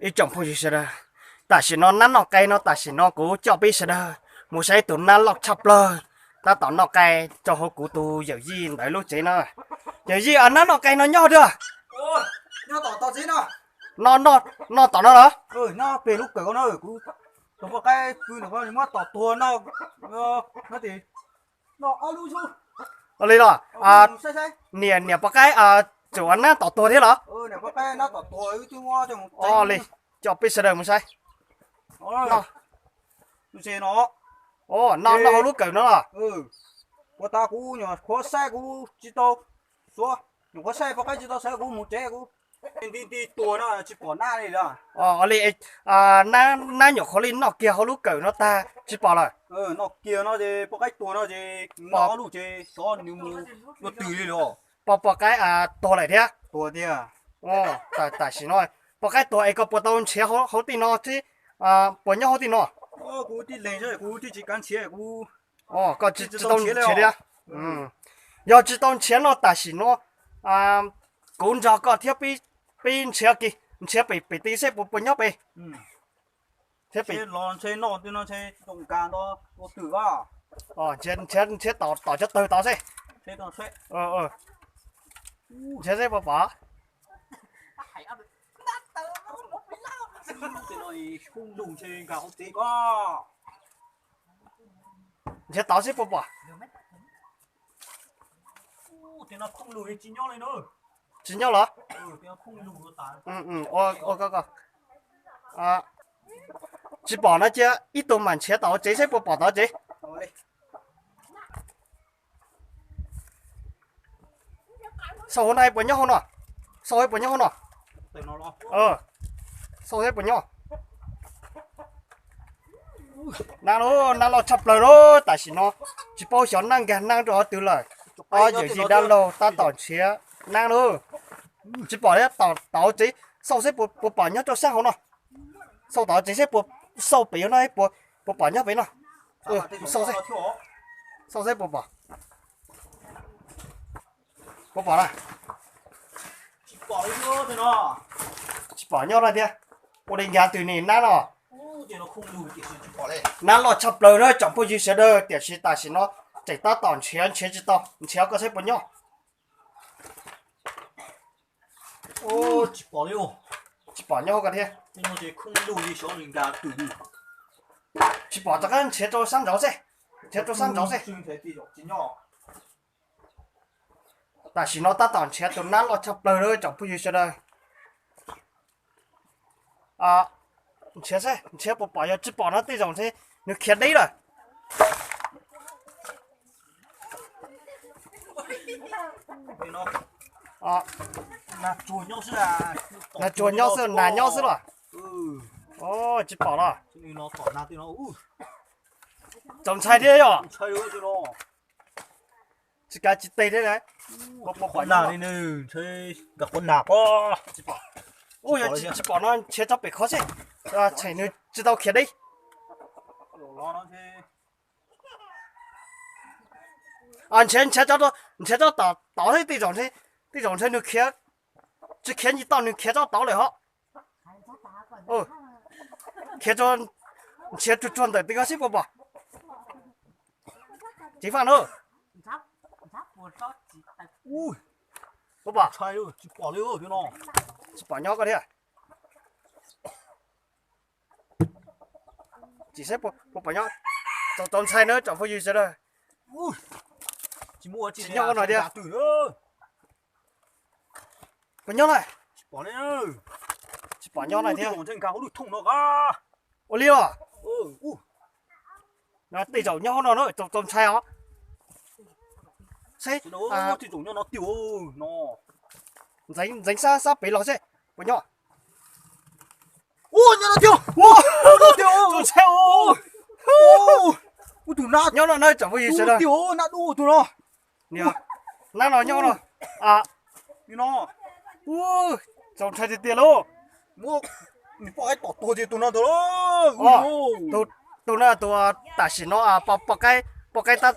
Ib tsoom phooj ywg sawv daws, tam sim no nab noj qe no, tam sim no kuv coj peb sawv daws mus saib ib tug nab loj tshaj plaws tab tom noj qe rau hauv kuv tus yawm yij ntawd lub tsev no. Yawm yij, nab noj qe no nyob twg? Noj tom no los? Ua li los, niam, niam poj qaib, tseem ua nab tom tuag thiab los? Ua li, coj peb sawv daws mus saib. Noj, noj hauv lub kawm no los? Ua tas kuv nyuam qhuav saib kuv tsis tau suav, nyuam qhuav saib poj qaib tsis tau sawv kuv mus tsev kuv nti nti tuag no tsis pom nab li lawm. Ua li, nab nyuam qhuav li noj kiag hauv lub kawm no tag tsis pom lawm. Noj kiag no ces poj qaib tuag no ces noj ob lub ces xyov nws mus ua twg li lawm. Poj, poj qaib tuag lawm thiab? Tuag tiag. Tam, tam sim no poj qaib tuag es koj puas tau nrhiav hauv, hauv tej no thiab? Puas nyob hauv tej no? Kuv tib leeg, kuv twb tsis kav nrhiav kuv. Koj tsis, tsis tau nrhiav thiab? Yog tsis tau nrhiav no tam sim no kuv nrog koj thiab peb, peb nrhiav kiag, nrhiav pem, pem tid seb puas, puas nyob pem. Thiab pem los ntshe noj twg no ntshe zoo nkag nto ua twg a. Nrhiav, nrhiav tom, tom cov tawg tod seb. Nrhiav seb puas pom. Nrhiav tod seb puas pom. Tsis nyob los? Tsis pom no cia ib tug mam nrhiav tom hauv tsev seb puas pom tom hauv tsev. Xauj hauv no puas nyob hauv no? Xauj puas nyob hauv no? Xauj seb puas nyob. Nab, nab loj tshaj plaws lawm tam sim no, tsis paub xyov nab nkag nab rau qhov twg lawm. Ob yawm yij dab laug tab tom nrhiav nab lawm. Tsis pom li, tom hauv tsev xauj seb puas pom nyob rau sab hauv no. Xauj tom hauv tsev seb puas, xauj pem no puas, puas pom nyob pem no. Xauj seb, xauj seb puas pom. Puas pom na? Tsis pom nyob no thiab. Ua li nkag twg ni nab no. Nab loj tshaj plaws na tsoom phooj ywg sawv daws, tiam sis tam sim no tseem tab tom nrhiav, nrhiav tsis tau, nrhiav koj saib puas nyob. Tsis pom nyob hauv ko thiab. Tsis pom, rov qab nrhiav rau sab nraud seb, nrhiav rau sab nraud seb. Tam sim no tab tom nrhiav tus nab loj tshaj plaws na tsoom phooj ywg sawv daws. Nrhiav seb, nrhiav puas pom, yog tsis pom no tej zaum ntshe nws khiav deb lawm. Nas tsuag nyob xwb, nas nyob xwb los? Tsis pom los? Txaus ntshai thiab yog? Tsis kav tsis tes thiab. Tsis pom no nrhiav tsob pem qhov seb, tseem nws tsis tau khiav deb. Nrhiav, nrhiav tsob, nrhiav tsob tom tod thiab tej zaum ntshe, tej zaum ntshe nws khiav, tsis khiav nce toj, nws khiav tsob tod lawm hos. Khiav, nrhiav tsuag tsuag ntawm tej ko seb puas pom. Ceev faj na. Puas pom? Tsis pom nyob ko thiab. Tsis saib puas pom nyob. Txaus ntshai na tsoom phooj ywg sawv daws. Tsis nyob no thiab. Puas nyob na? Tsis pom nyob no thiab. Ua li os. Tej zaum nyob hauv no na, txaus ntshai os. Seb, ntxeev sab, sab pem los seb puas nyob. Nyob no na tsoom phooj ywg sawv daws. Nab no nyob no. Txaus ntshai tiag tiag lauj. Tus no, tus tam sim no poj qaib, poj qaib tab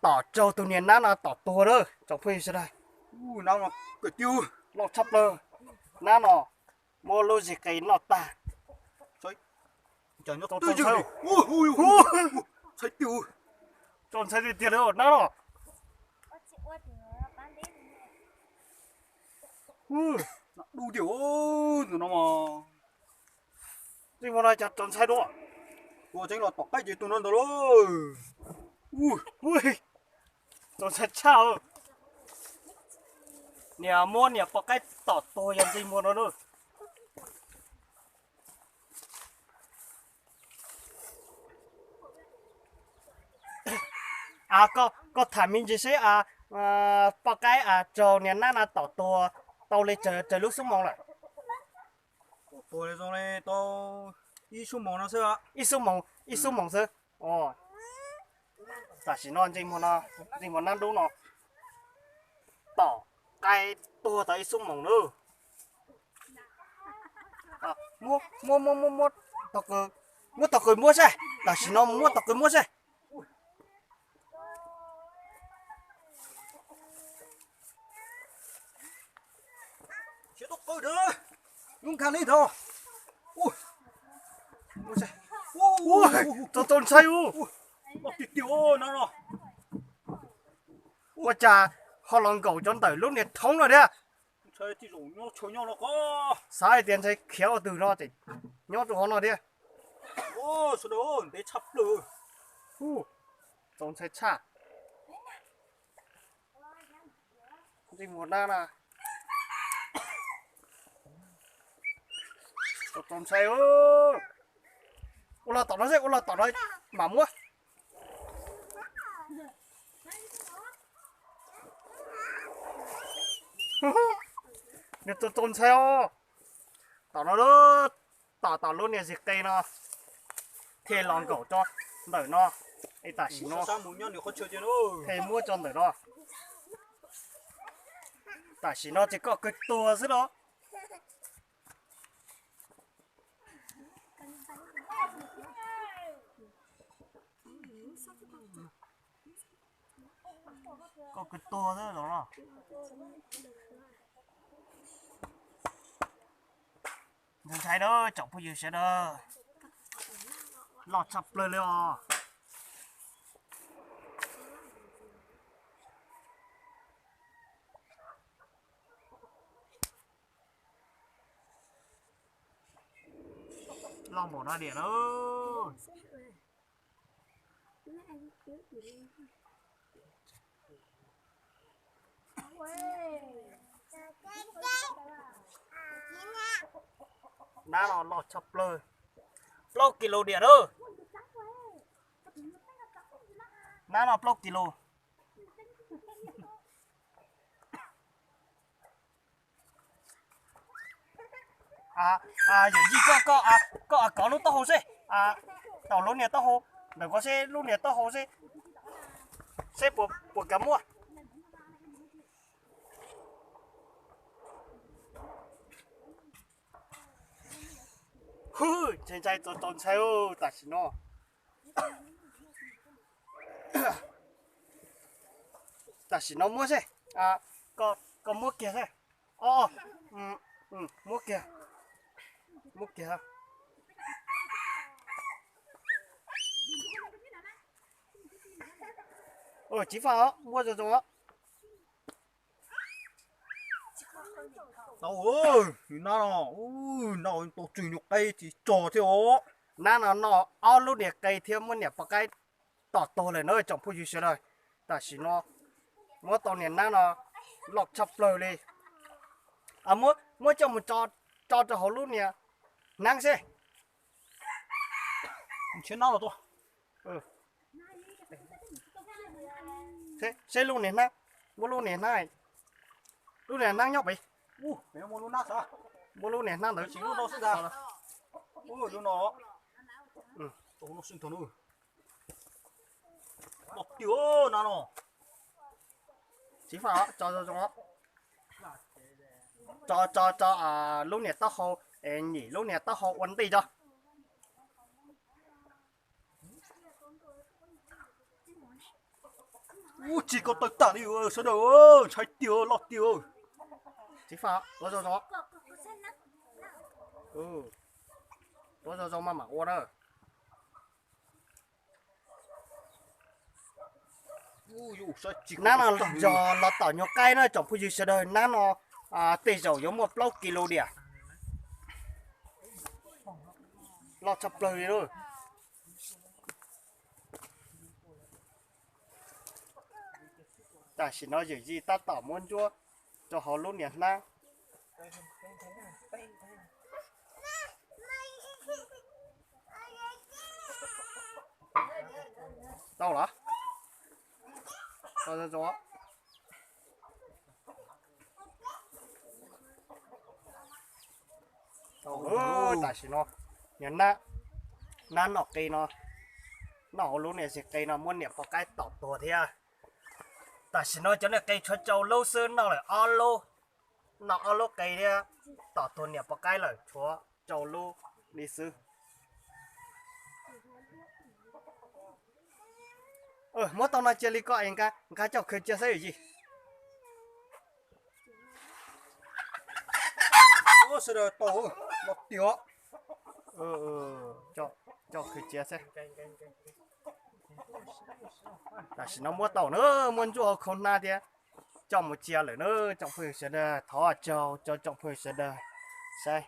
tom raug tus niag nab no tom tuag na tsoom phooj ywg sawv daws. Loj tshaj plaws. Nab no muab lub zig qe noj tag. Txaus ntshai tiag tiag li nab no. Dub tiag tus no mas. Txij hmo no cas txaus ntshai dua. Ua tseeb los tom qaib ces tus no ntag lauj. Txaus ntshai tshaj. Niam muab niam poj qaib tom tuag yog txij hmo no na. Koj tham me ntsis seb, poj qaib raug niag nab no tom tuag tau li tsawg lub xuab moos lawm? Ib xuab moos, ib xuab moos xwb. Tam sim no, ntsej muag nab dub no tom qaib tuag tau ib xuab moos na. Muab, muab, muab, muab, muab tau qws muab seb, tam sim no mus muab tau qws muab seb. Txaus ntshai ub. Ua cas ho los nkaum cov ntawm lub niag thoob no thiab? Xav hais tias ntshai khiav ua twg no ces nyob rau hauv no thiab. Txaus ntshai tshaj. Ntsej muag nab na. Txaus ntshai. Ua los tom no seb, ua los tom no mam muab. Nws txaus ntshai os. Tom no, tom tom lub niag zis qe no thiaj los nkaum tso ntawm no. Es tam sim no thiaj muab tso ntawm no. Tam sim no ces koj kawg tuag xwb los. Koj kawg tuag xwb los. Ntshai ntshai na tsoom phooj ywg sawv daws. Loj tshaj plaws li os. Loj npaum no diam na. Nab no loj tshaj plaws, plaub kis lus diam na. Nab no plaub kis lus. Yawm yij, koj, koj kov lub taub hau seb, tom lub niag taub hau ntawm ko seb, lub niag taub hau seb, seb puas kav muaj. Hwj, ntshai ntshai txaus txaus ntshai tam sim no. Tam sim no muab seb, koj muab kiag seb. O, muab kiag, muab kiag. Tsis faj os, muab zoo zoo os. Tau, nab no, nab no tau tswg nyuag qe tsis tso thiab os. Nab no noj ob lub niag qe thiab muab niam poj qaib tom tuag lawm na tsoom phooj ywg sawv daws. Tam sim no muab tau niag nab no loj tshaj plaws li. Muab coj mus tso rau hauv lub niag hnab seb. Seb lub niag hnab, muab lub niag hnab, lub niag hnab nyob pem. Muab lub niag hnab ntawd. Tsis faj, tso zoo zoo. Tso, tso, tso lub niag taub hau, nyem lub niag taub hau ua ntej tso. Ub, tsis koj tawg tag li sawv daws, ntshai tiag loj tiag. Tsis faj, tuav zoo zoo. Tuav zoo zoo mas mam ua na. Nab no yog los tom nyuag qaib na tsoom phooj ywg sawv daws, nab no tej zaum yuav muaj plaub kis lus diam. Loj tshaj plaws li lauj. Tam sim no yawm yij tab tom muab ntsuab rau hauv lub niag hnab. Tau los? Tam sim no, nab noj qe no, noj hauv lub niag qe no muab niam poj qaib tom tuag thiab. Tam sim no cov niag qe tshuav rau lub xwb, noj lawm ob lub, noj ob lub qe thiab, tom tuag niam poj qaib lawm, tshuav rau lub li xwb. Muab tau no cia li ko es nqa coj khaws cia saib yawm yij. Sawv daws tau, los tiag. Coj khaws cia saib. Tam sim no muab tau na, muab ntsuab hauv khau hnab thiab coj mus cia lawm na tsoom phooj ywg sawv daws. Thov tsaug rau tsoom phooj ywg sawv daws saib.